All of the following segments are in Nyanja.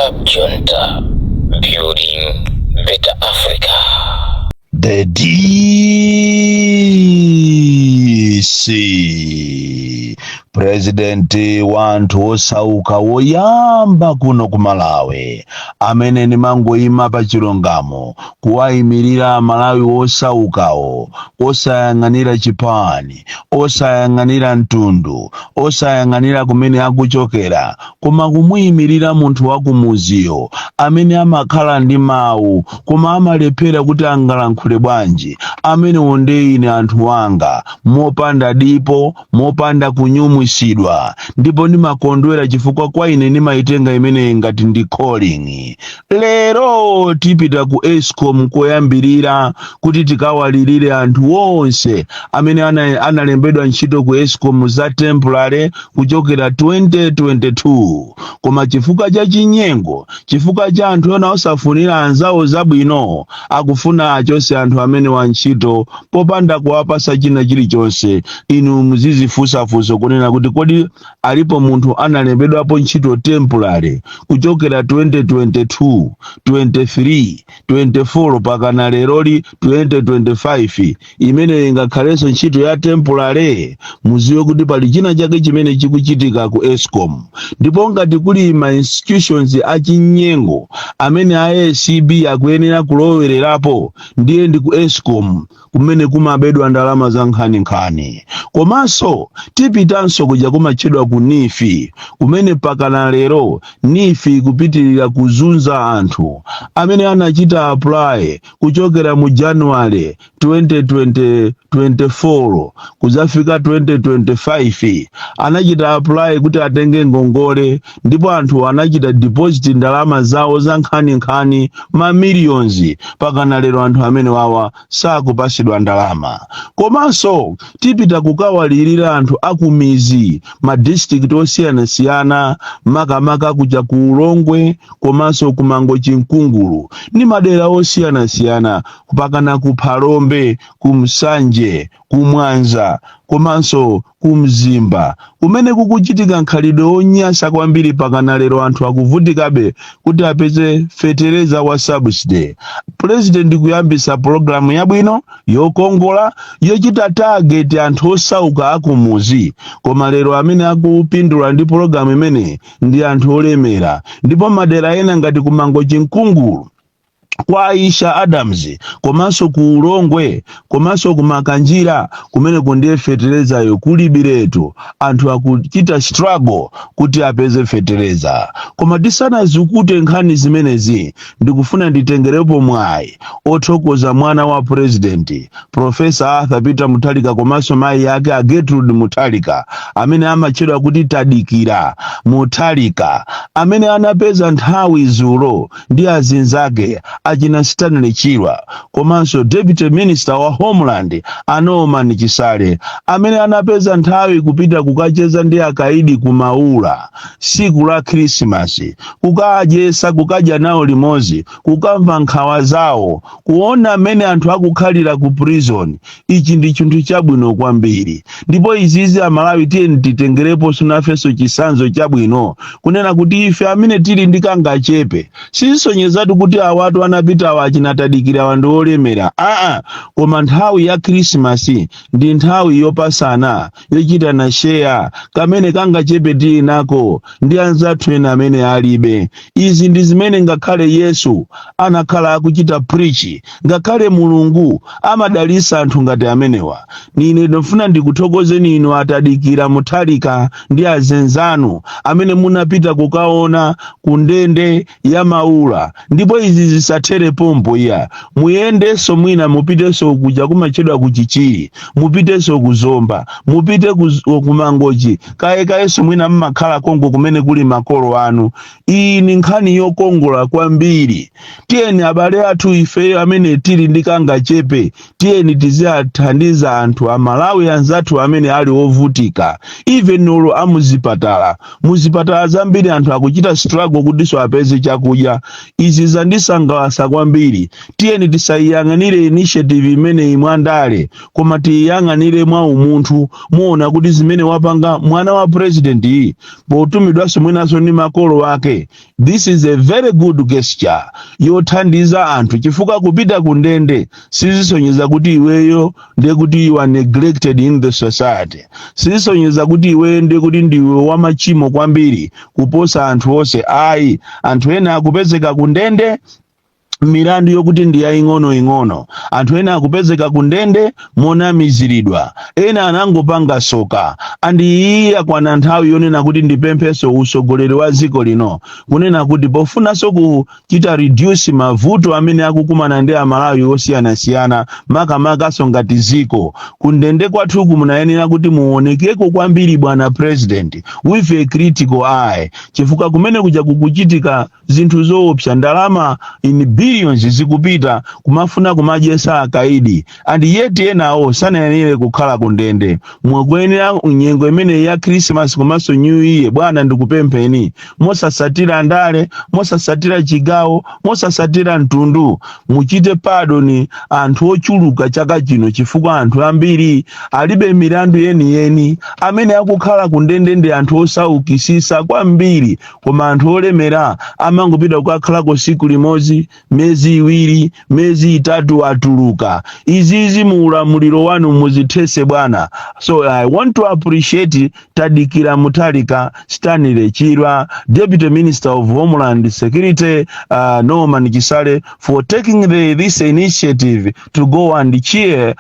Cab Junta, building better Africa. The DC, President wa anthu osauka woyamba kuno ku Malawi, amene ndimangoyima pa chilungamo, kuwayimirira Malawi osaukawo, osayang'anira chipani, osayang'anira mtundu, osayang'anira kumene akuchokera, koma kumuyimirira munthu wakumuziyo amene amakhala ndi mawu koma amalephera kuti angalankhule bwanji. Amene ndi ine, anthu anga, mopanda dipo, mopanda kunyumwisidwa, ndipo ndimakondwera chifukwa kwa ine ndimayitenga imeneyi ngati ndi calling. Lero tipita ku ESCOM koyambirira kuti tikawalirire anthu onse amene analembedwa ntchito ku ESCOM za temporary kuchokera 2022, koma chifukwa cha chinyengo, chifukwa cha anthu ena osafunira anzawo zabwino, akufuna achose anthu amene wa ntchito popanda kuwapasa china chilichonse. Inu muzizifunsafunsa kunena kuti kodi alipo munthu analembedwapo ntchito temporary kuchokera 2022, 23, 24 pakana leroli 2025, imene ingakhalenso ntchito ya temporary? Muziwe kuti pali china chake chimene chikuchitika ku ESCOM, ndipo ngati kuli ma institutions achinyengo amene a ACB akuyenera kulowererapo, ndiye ndi ku ESCOM kumene kumabedwa ndalama za nkhaninkhani. Komanso tipitanso kuja kumatchedwa ku NEEF, kumene pakana lero NEEF kupitirira kuzunza anthu amene anachita apply kuchokera mu January 2024 kuzafika 2025. Anachita apply kuti atenge ngongole, ndipo anthu anachita deposit ndalama zawo za nkhaninkhani, ma millions. Pakana lero anthu amene wawa sakupasidwa ndalama. Komanso tipita kukawalirira anthu akumizi, ma district osiyanasiyana, makamaka kuja ku Ulongwe komanso ku Mangochi, Mkungulu ndi madera osiyanasiyana, kupakana ku Phalombe, ku Msanje, ku Mwanza komanso ku Mzimba, kumene kukuchitika nkhalidwe wonyasa kwambiri. Pakana lero anthu akuvutikabe kuti apeze fetereza wa subsidy. President kuyambisa pologalamu yabwino yokongola yochita target anthu osauka akumuzi, koma lero amene akupindula ndi pologalamu imene ndi anthu olemera. Ndipo madera ena ngati ku Mangochi, Mkungulu, kwa Aisha Adams komanso ku Ulongwe komanso ku Makanjira, kumene kundiye feterezayo kulibiretu. Anthu akuchita struggle kuti apeze fetereza. Koma tisanazukute nkhani zimenezi, ndikufuna nditengerepo mwayi othokoza mwana wa President, Professor Arthur Peter Mutharika, komanso mayi ake a Gertrude Mutharika, amene amatchedwa kuti Tadikira Mutharika, amene anapeza nthawi zulo ndi azinzake achina Stanley Chirwa komanso Deputy Minister wa Homeland a Norman Chisale, amene anapeza nthawi kupita kukacheza ndi akaidi ku Maula siku la Krismasi, kukadyesa, kukadya nawo limodzi, kukamva nkhawa zawo, kuona mmene anthu akukhalira ku prison. Ichi ndi chinthu chabwino kwambiri, ndipo izizi Amalawi tiyeni titengereponso nafenso chisanzo chabwino, kunena kuti ife amene tili ndi kangachepe, sizisonyezatu kuti awatu anapita awa achinatadikira awa ndi olemera, aa. Koma nthawi ya Krismasi ndi nthawi yopasana, yochitana share kamene kangachepe tili nako ndi anzathu ena amene alibe. Izi ndi zimene ngakhale Yesu anakhala akuchita preach, ngakhale Mulungu amadalisa anthu ngati amenewa. Nine ndofuna ndikuthokozeni inu atadikira Mutharika ndi azenzanu amene munapita kukaona ku ndende ya Maula. Ndipo izi zisathere pompo iya, muyendenso mwina mupitenso kuja kumatchedwa ku Chichiri, mupitenso ku Zomba, mupite ku Mangochi, kayekayenso mwina mmakhala konko kumene kuli makolo anu. Iyi ni nkhani yokongola kwambiri. Tiyeni abale athu, ife amene tili ndi kangachepe, tiyeni tiziyathandiza anthu Amalawi anzathu amene ali ovutika, even olo amuzipatala. Muzipatala zambiri anthu akuchita struggle kutinso apeze chakudya. Izi zandisangalatsa. Zosangalatsa kwambiri. Tiyeni tisayiyang'anire initiative imeneyi mwandale, koma tiyiyang'anire mwa umunthu. Muona kuti zimene wapanga mwana wa president iyi, potumidwanso mwinanso ndi makolo ake, this is a very good gesture yothandiza anthu, chifukwa kupita ku ndende sizisonyeza kuti iweyo ndiye kuti you are neglected in the society, sizisonyeza kuti iweyo ndiye kuti ndiwe wamachimo kwambiri kuposa anthu onse, ayi. Anthu ena akupezeka ku ndende milandu yokuti ndi yaying'onoing'ono, anthu ena akupezeka ku ndende monamiziridwa, ena anangopanga soka. And iyi yakwana nthawi yonena kuti ndipempheso usogoleri wa dziko lino kunena kuti pofunanso kuchita reduce mavuto amene akukumana ndi Amalawi osiyanasiyana, makamakaso ngati ziko, kundende kwathuku munayenera kuti muonekeko kwambiri, bwana president, with a critical eye, chifukwa kumene kuja kukuchitika zinthu zoopsa. Ndalama in billions zikupita kumafuna kumadyesa akaidi, and yet enawo sanayenere kukhala kundende. Mukuyenera nyengo imene ya Christmas komanso New Year, bwana, ndikupempheni, mosasatira ndale, mosasatira chigawo, mosasatira mtundu, muchite pardon anthu ochuluka chaka chino, chifukwa anthu ambiri alibe milandu yeniyeni. Amene akukhala kundende ndi anthu osaukisisa kwambiri, koma anthu olemera amangopita kukakhalako siku limodzi, miyezi 2, miyezi 3, atuluka. Izizi mu ulamuliro wanu muzithese, bwana. So I want to appreciate Tadikira Mutharika, Stanley Chirwa, Deputy Minister of Homeland Security Norman Chisale for taking this initiative to go and cheer,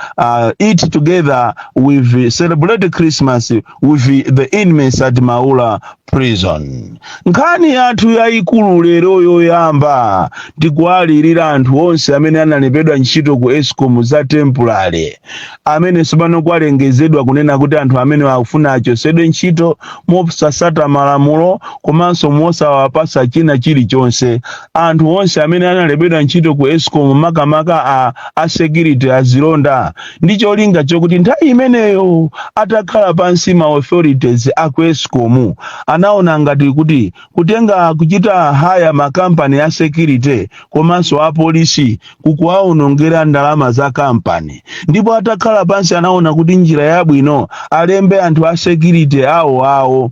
eat together with, celebrate Christmas with the inmates at Maula Prison. Nkhani yathu yayikulu lero yoyamba, tikuwalirira anthu onse amene analembedwa ntchito ku ESCOM za temporary, amene tsopano kwalengezedwa kunena kuti anthu amene akufuna achosedwe ntchito mosasata malamulo komanso mosawapasa china chilichonse. Anthu onse amene analembedwa ntchito ku ESCOM, makamaka a security, azilonda, ndi cholinga chokuti nthawi imeneyo atakhala pansi ma authorities aku ESCOM, anaona ngati kuti kutenga, kuchita hire makampani a security komanso apolisi kukuwaonongera ndalama za kampani. Ndipo atakhala pansi anaona kuti njira yabwino alembe anthu a security awo awo,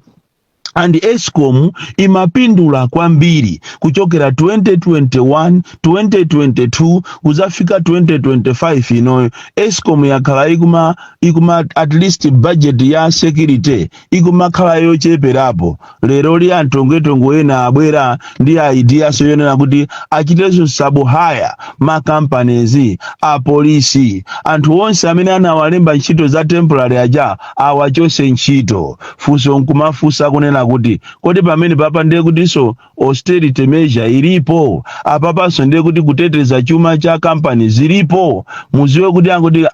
and ESCOM imapindula kwambiri kuchokera 2021, 2022 kuzafika 2025 inoyo. ESCOM yakhala ikuma at least budget ya security ikumakhala yocheperapo. Lero li antongwetongo ena abwera ndi idea yonena kuti achitenso sub-hire ma companies apolisi. Anthu onse amene anawalemba ntchito za temporary aja awachose ntchito. Funso nkumafunsa kunena kuti, kodi pamene papa ndiye kutinso austerity measure ilipo? Apapanso ndiye kuti kuteteza chuma cha kampani zilipo? Muziwe kuti ankuti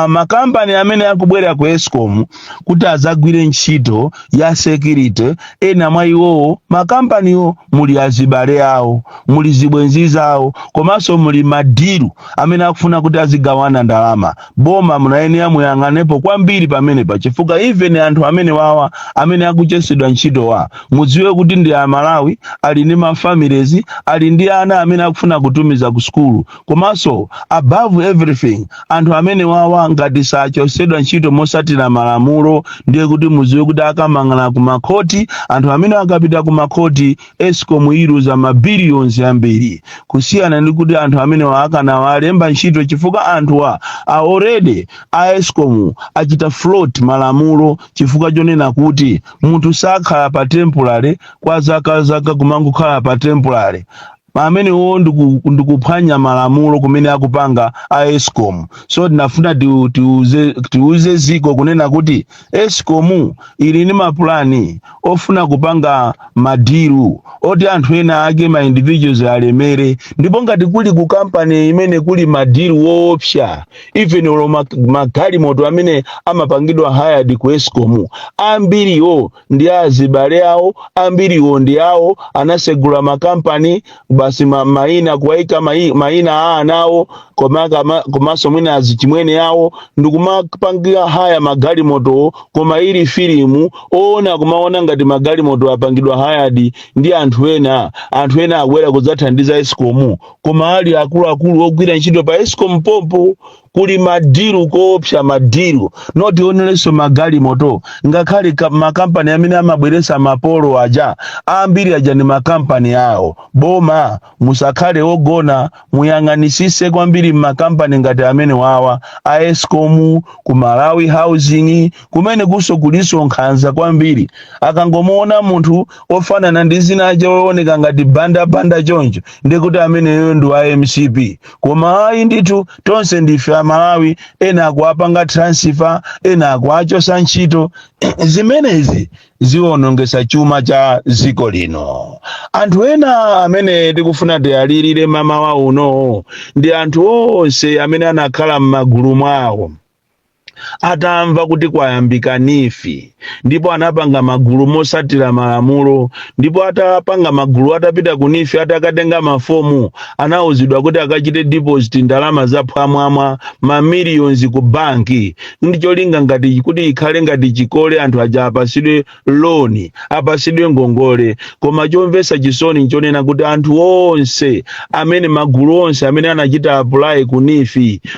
makampani amene akubwera ku ESCOM kuti azagwire ntchito ya security, ena mwa iwowo makampaniwo muli azibale awo, muli zibwenzi zawo, komanso muli ma deal amene akufuna kuti azigawana ndalama. Boma munayenera muyang'anepo kwambiri pamenepa, chifukwa even anthu amene wawa amene akuchesedwa ntchitowa, mudziwe kuti ndi Amalawi, ali ndi ma families, ali ndi ana amene akufuna kutumiza ku sukulu. Komanso above everything, anthu amene wawa ngati sachosedwa ntchito mosatira malamulo, ndiye kuti mudziwe kuti akamang'ana ku makhoti. Anthu amene akapita ku makhoti, ESCOM iluza ma billions ambiri, kusiyana ndi kuti anthu amene akanawalemba ntchito, chifukwa anthuwa already a ESCOM achita flout malamulo, chifukwa chonena kuti munthu sakhala pa temporary kwa zaka zaka, kumangokhala pa temporary. Amenewo ndikuphwanya malamulo kumene akupanga a ESCOM. So tinafuna tiuze ziko kunena kuti ESCOM ili ndi mapulani ofuna kupanga ma deal oti anthu ena ake, ma individuals, alemere. Ndipo ngati kuli ku kampani imene kuli ma deal woopsa, even olo magalimoto amene amapangidwa hired ku ESCOM, ambiriwo ndi azibale awo, ambiriwo ndi awo anasegula makampani. Basi, Basi mayina kuwayika mayina a anawo komanso mwina azichimwene awo, ndikumapangira hire magalimoto, koma ili filimu oona kumaona ngati magalimoto apangidwa hired ndi anthu ena. Anthu ena abwera kudzathandiza ESCOM, koma ali akuluakulu ogwira ntchito pa ESCOM pompo. Kuli ma deal koopsa, ma deal. Not onlynso magalimoto, ngakhale makampani amene amabweresa mapolo aja, ambiri aja ndi makampani awo. Boma, musakhale ogona, muyang'anisise kwambiri makampani ngati amene wawa a ESCOM, ku Malawi Housing, kumene kuso kuliso nkhanza kwambiri. Akangomuona munthu ofanana ndi zina aja, ooneka ngati bandabanda choncho, ndikuti ameneyo ndi wa MCP. Koma ayi ndithu, tonse ndife Amalawi. Ena akuapanga transfer, ena akuachosa ntchito. Zimenezi ziwonongesa chuma cha dziko lino. Anthu ena amene tikufuna tiyalirire mamawa uno ndi anthu onse amene anakhala m'magulu mwawo atamva kuti kwayambika NEEF, ndipo anapanga magulu mosatira malamulo. Ndipo atapanga magulu, atapita ku NEEF, atakatenga mafomu, anawuzidwa kuti akachite deposit ndalama zaphwamwamwa, ma millions, ku banki, ndi cholinga ngati kuti ikhale ngati chikole, anthu aja apasidwe loan, apasidwe ngongole. Koma chomvetsa chisoni nchonena kuti anthu onse amene, magulu onse amene anachita apply ku NEEF,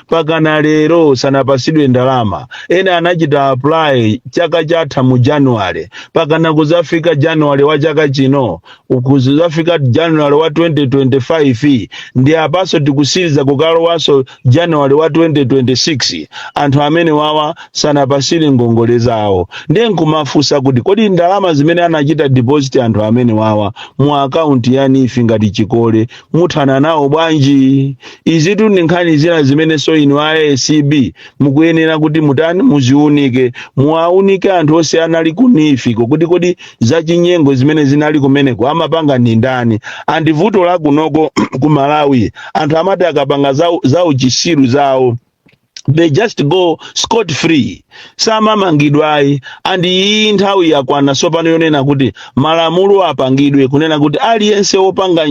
pakana lero sanapasidwe ndalama. Ena anachita apply chaka chatha mu January, pakana kuzafika January wa chaka chino, kuzafika January wa 2025, ndi apaso tikusiriza kukalowanso January wa 2026, anthu amene wawa sanapasire ngongole zawo. Ndiye nkumafunsa kuti kodi ndalama zimene anachita deposit anthu amene wawa mu akaunti ya NEEF ngati chikole, muthana nawo bwanji? Izitu ndi nkhani zina zimenenso inu a ACB mukuyenera kuti mutani, muziunike, muwaunike anthu onse anali ku NEEF ko, kuti kodi zachinyengo zimene zinali kumeneko amapanga ndi ndani? And vuto la kunoko ku Malawi, anthu amati akapanga za uchisiru zawo, they just go scot free, samamangidwayi. And iyi nthawi yakwana tsopano yonena kuti malamulo apangidwe kunena kuti aliyense wopanga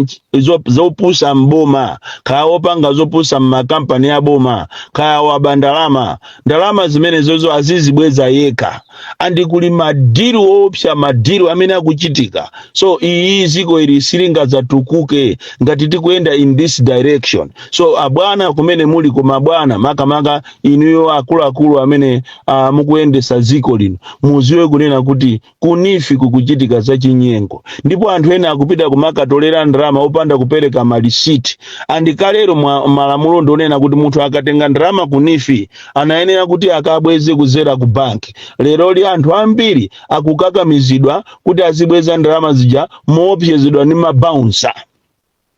zopusa mboma, kaya wopanga zopusa mmakampani aboma, kaya waba ndalama, ndalama zimene zozo azizibweza yekha. And kuli ma deal opsa, ma deal amene akuchitika. So iyi ziko ili silingadzatukuke ngati tikuyenda in this direction. So abwana kumene muli, koma bwana, makamaka inuyo akuluakulu amene mukuyendesa dziko lino, muziwe kunena kuti ku NEEF kukuchitika zachinyengo, ndipo anthu ena akupita kumakatolera ndalama opanda kupereka malisiti. And kalero mwa malamulo ndionena kuti munthu akatenga ndalama ku NEEF anayenera kuti akabweze kuzera ku banki. Leroli anthu ambiri akukakamizidwa kuti azibweza ndalama zija moopsezedwa ndi ma bouncer.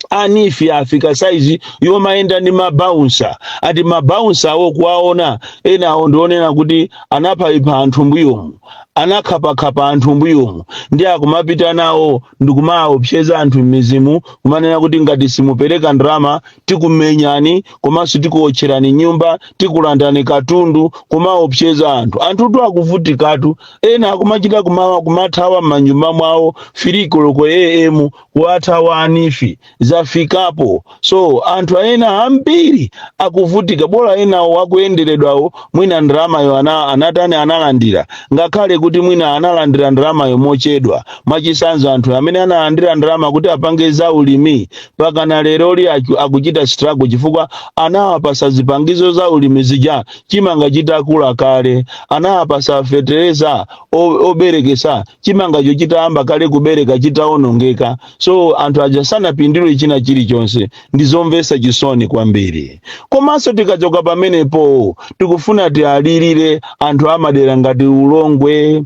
A NEEF afika saizi yomayenda ndi ma bouncer. Ati ma bouncer awo kuwaona, ena awo ndionena kuti anaphayipha anthu mbuyomu, anakhapakhapa anthu mbuyomu, ndi akumapita nawo ndikumaopseza anthu m'mizimu, kumanena kuti ngati simupereka ndalama tikumenyani, komanso tikuotcherani nyumba, tikulandani katundu, kumaopseza anthu. Anthutu akuvutikatu, ena akumachita kumathawa m'manyumba mwawo 3 koloko AM, kuwathawa a NEEF. Zafikapo. So anthu ena ambiri akuvutika. Bola enawo akuyenderedwawo, mwina ndalamayo anatani, analandira, ngakhale kuti mwina analandira ndalamayo mochedwa. Mwachisanzo, anthu amene analandira ndalama kuti apange za ulimi, pakana leroli akuchita struggle, chifukwa anawapasa zipangizo za ulimi zija chimanga chitakula kale, anawapasa fetereza oberekesa chimangacho chitayamba kale kubereka, chitawonongeka. So anthu aja sanapindule china chilichonse. Ndizomvetsa chisoni kwambiri. Komanso tikachoka pamenepo, tikufuna tialirire anthu amadera ngati Ulongwe,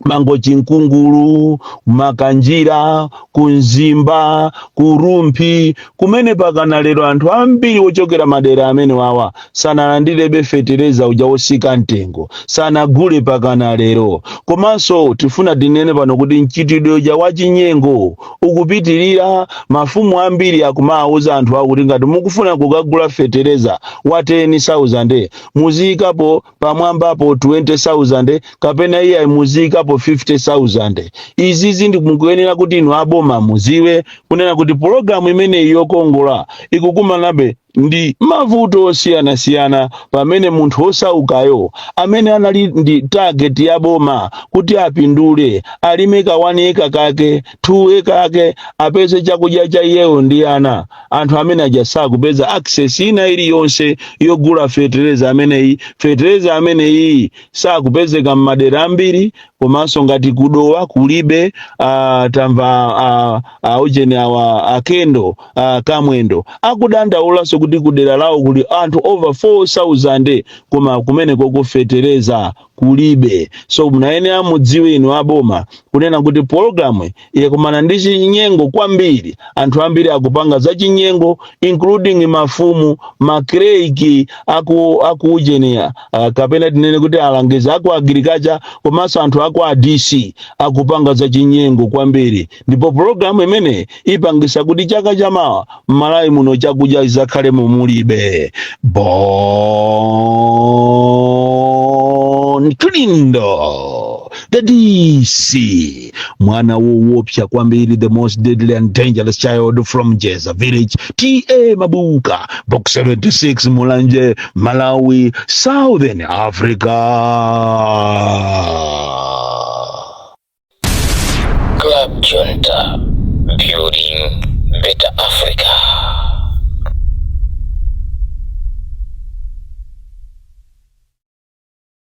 Mangochi, Nkungulu, Makanjira, Kunzimba, Kurumphi, kumene pakana lero anthu ambiri ochokera madera amene wawa sanalandirebe fetereza uja wosika mtengo, sanagule pakana lero. Komanso tifuna tinene pano kuti mchitidwe uja wachinyengo ukupitirira. Mafumu ambiri akumawuza anthu awo kuti ngati mukufuna kukagula fetereza wa 10,000, muziyikapo pamwambapo 20,000, kapena iye muziyikapo. atengapo 50,000. Izizi ndi mukuyenera kuti inu aboma muziwe kunena kuti pologalamu imeneyi yokongola ikukumanabe ndi mavuto osiyanasiyana, pamene munthu osaukayo amene anali ndi target ya boma kuti apindule, alime ka 1 eka kake, 2 eka kake, apeze chakudya cha iyeyo ndi ana, anthu amene aja sakupeza access ina iliyonse yogula fetereza ameneyi. Fetereza ameneyi sakupezeka m'madera ambiri, komanso ngati kudowa kulibe. Tamva ujeni awa akendo Kamwendo akudandaulanso kuti kudera lawo kuli anthu over 4000, koma kumeneko kufetereza kulibe. So munayenera mudziwe inu aboma kunena kuti pologalamu yakumana ndi chinyengo kwambiri. Anthu ambiri akupanga za chinyengo, including mafumu, ma clerk aku ujeni, kapena tinene kuti alangizi aku agriculture, komanso anthu aku a DC akupanga za chinyengo kwambiri. Ndipo pologalamu imene ipangisa kuti chaka chamawa m'Malawi muno chakudya chizakhale mulibe. Bon Kalindo, the DC, mwana woopsa kwambiri, the most deadly and dangerous child from Jeza village, TA Mabuka, Box 76, Mulanje, Malawi, Southern Africa. Club Junta, building better Africa.